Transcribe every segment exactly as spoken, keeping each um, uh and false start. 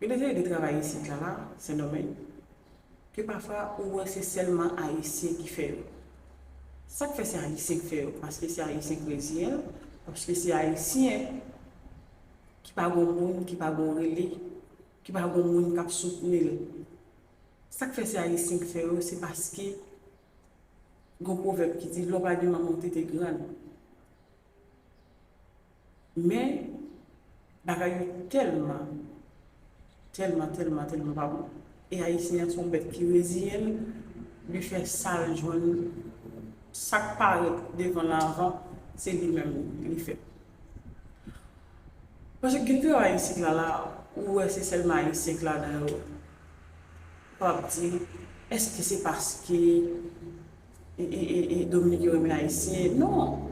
Gen de seri de travay isit la, la, Sendomeng, ke pafwa ou wè se sèlman Ayisyen ki fè yo. Sa k fè se Ayisyen k fè yo? Paske se Ayisyen k reziyen l, paske se Ayisyen ki pa gon moun, ki pa gon rele, ki pa gon moun k ap soutni l. Sa k fè se Ayisyen k fè yo, se paske gon pwovèb ki di, lè w pa gen manman, w tete grann. Men, bagay yo tèlman, tèlman, tèlman, tèlman pa bon. E Ayisyen an se yon bèt ki reziyen l, li fè sa l jwenn, sa k parèt devan l avan, se li menm li fè. Paske gen travay isit la, la, ou wè se sèlman Ayisyen k ladan yo. Ou ap di, èske se paske e, e, e, e Dominiken renmen Ayisyen? Non.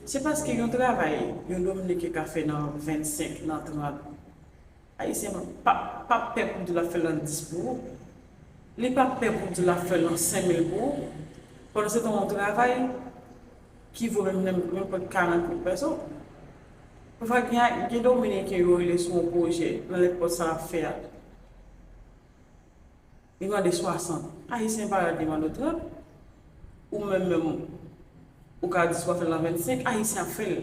Se paske yon travay yon Dominiken ka fè nan vennsenk, nan trant, Ayisyen p ap, p ap pè pou di l ap fè l nan dis pou ou. Li p ap pè pou di l ap fè l nan senk mil pou ou. Pandan se tan yon travay ki vo menm, menm, menm pa karant mil pèso. Pafwa gen, gen Dominiken yo rele sou yon pwojè nan lèpòt sa l ap fè a. Li mande swasant. Ayisyen parèt li mande w trant. Ou menm menm, ou ka di si w ap fè l nan vennsenk, Ayisyen ap fè l.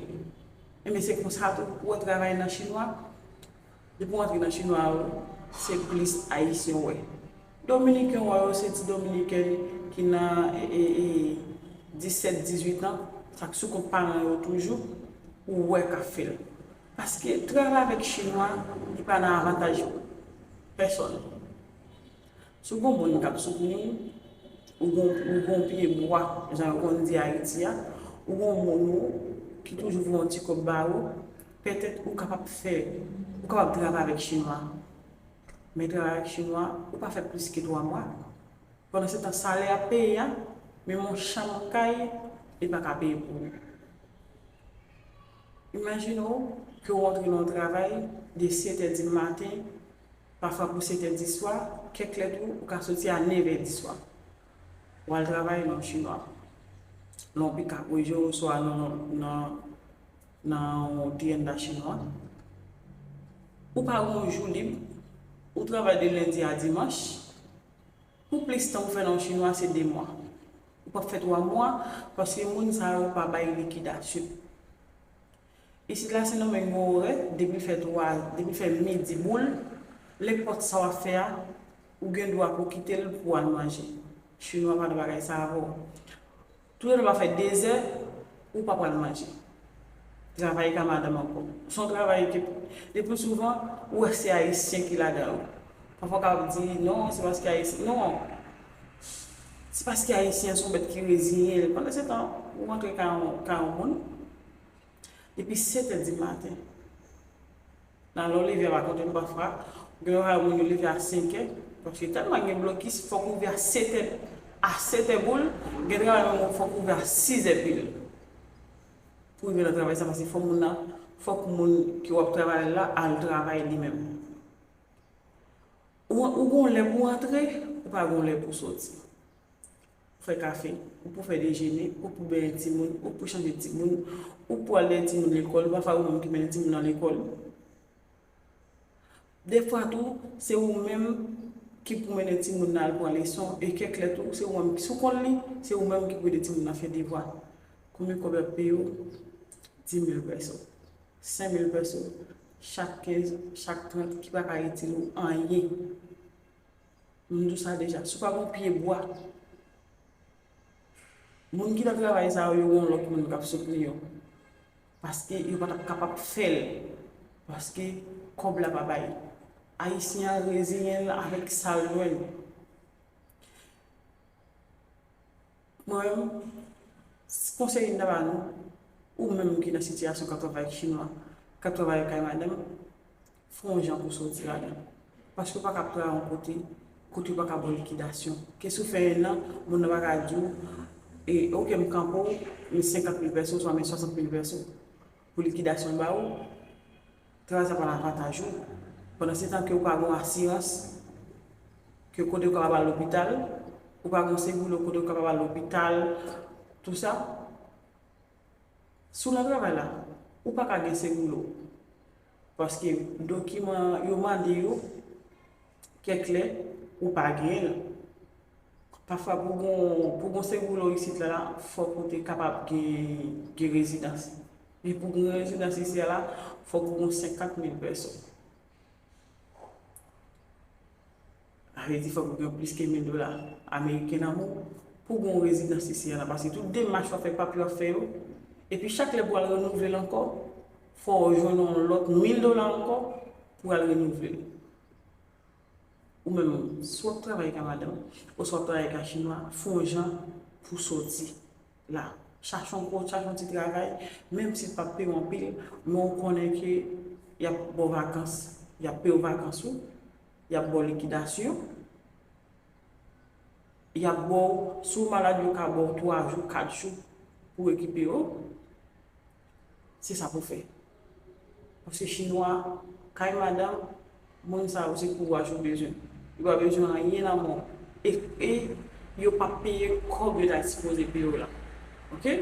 Ebyen, se konsa tou, ou wè travay nan chinwa. Depi w antre nan chinwa yo, se plis Ayisyen w wè. Dominiken w wè yo, se ti Dominiken ki nan, e, e, e, disèt, dizuit an, sa k sou kont paran yo toujou, ou wè k ap fè l. Paske travay avèk chinwa, li pa nan avantaj pèsòn. Si w gon moun k ap soutni w, ou gon, ou gon pye bwa, jan yo konn di Ayiti a, ou gon moun ou ki toujou voye yon ti kòb ba ou, petèt ou kapab fè, ou kapab travay avèk chinwa. Men travay avèk chinwa, ou pa fè plis ke twa mwa. Pandan se tan, salè y ap peye a, menm yon chanm kay, li pa ka peye pou ou. Imajine w ke w antre nan yon travay de sèt è di maten, pafwa pou sèt è di swa, kèk lè tou, ou ka soti a nèf è di swa. W al travay nan yon chinwa. Nan yon pikap rejo, oswa nan, nan, nan yon tienda chinwa. Ou pa gen yon jou lib, ou travay de lendi a dimanch. Pou plis tan ou fè nan yon chinwa, se de mwa. Ou p ap fè twa mwa, paske moun sa yo pa bay likidasyon. Isit la, Sendomeng gen orè, depi l fè twa, depi l fè midi boul, nenpòt sa w ap fè a, ou gen dwa pou w kite l pou w al manje. Chinwa pa nan bagay sa avè w. Toulède w ap fè dezè, ou pa pral manje. Travay ka madanm ankò. Se yon travay ke, le pli souvan, ou wè se Ayisyen ki ladan yo. Pafwa w ka ap di, non, se paske Ayisyen. Non. Se paske Ayisyen se yon bèt ki reziyen l. Pandan se tan, ou antre kay yon, kay yon moun, depi sèt è di maten. Nan lè w leve a pa konte nou pafwa, gen yon moun yo leve a senk è, paske tèlman gen blokis, fòk ou rive a sèt è, a sèt è boul, gen travay menm fòk ou rive a siz è pil. Pou rive nan travay sa, paske fòk moun nan, fòk moun ke w ap travay la al travay li menm. Ou, ou gon lè pou antre, ou pa gon lè pou soti. Ou fè kafe, ou pou fè dejene, ou pou benyen timoun, ou pou chanje timoun, ou pou al lè timoun lekòl, pafwa ou menm ki mennen timoun nan lekòl. Defwa tou, se ou menm ki pou mennen timoun nan al pran leson, e kèk lè tou, se ou menm, si w konn li, se ou menm ki pou ede timoun nan fè devwa. Konbyen kòb y ap peye w? Dis mil pèso. Senk mil pèso. Chak kenz, chak trant, ki pa ka itile w anyen. M di w sa deja, si w pa gon pye bwa, moun ki nan travay sa yo, yo gon lòt moun k ap soutni yo. Paske yo pa t ap kapab fè l. Paske kòb la pa bay. Ayisyen an reziyen l avèk sa l jwenn. Mwen menm, konsèy m ta ba nou, ou menm ki nan sitiyasyon k ap travay ak chinwa, k ap travay kay madanm, fè yon jan pou soti ladan. Paske w pa ka ap travay yon kote, kote yo pa ka ba w likidasyon. Ke si w fè en an, moun nan pa ka di w, e, oke, m kanpe w, men senkant mil pèso, oswa men swasant mil pèso pou likidasyon l ba ou. Travay sa pa nan avantaj ou. Pandan se tan ke ou pa gen asirans, ke kote ou kapab al lopital, ou pa gen seguro kote ou kapab al lopital, tou sa. Si w nan travay la, ou pa ka gen seguro. Paske dokiman yo mande yo, Kèk lè, ou pa genyen l. Pafwa, pou gon, pou gon se woulo isit la, la, fòk ou te kapab gen, gen rezidans. E pou gen rezidans isi a la, fòk ou gen senkant mil pèsòn. Sa vle di fòk ou gen plis ke mil dola ameriken nan men w pou gen yon rezidans isi a la. Paske tout demach w ap fè, papye w ap fè yo, epi chak lè pou w al renouvle l ankò, fò w jwenn yon lòt mil dola ankò pou w al renouvle l. Ou menm, si w ap travay ak madanm, oswa w ap travay ak chinwa, fè yon jan pou soti la. Chache yon, chache yon ti travay, menm si l p ap peye w anpil, men w konnen ke y ap ba w vakans, y ap peye w vakans ou, y ap ba w likidasyon, y ap ba w, si w malad, yo ka ba w twa jou, kat jou pou rekipere w. Se sa pou fè. Paske chinwa, kay madanm, moun sa yo se kouraj yo bezwen. Yo pa bezwen anyen nan men w. E, e yo p ap peye kòb yo ta sipoze peye w la. Oke?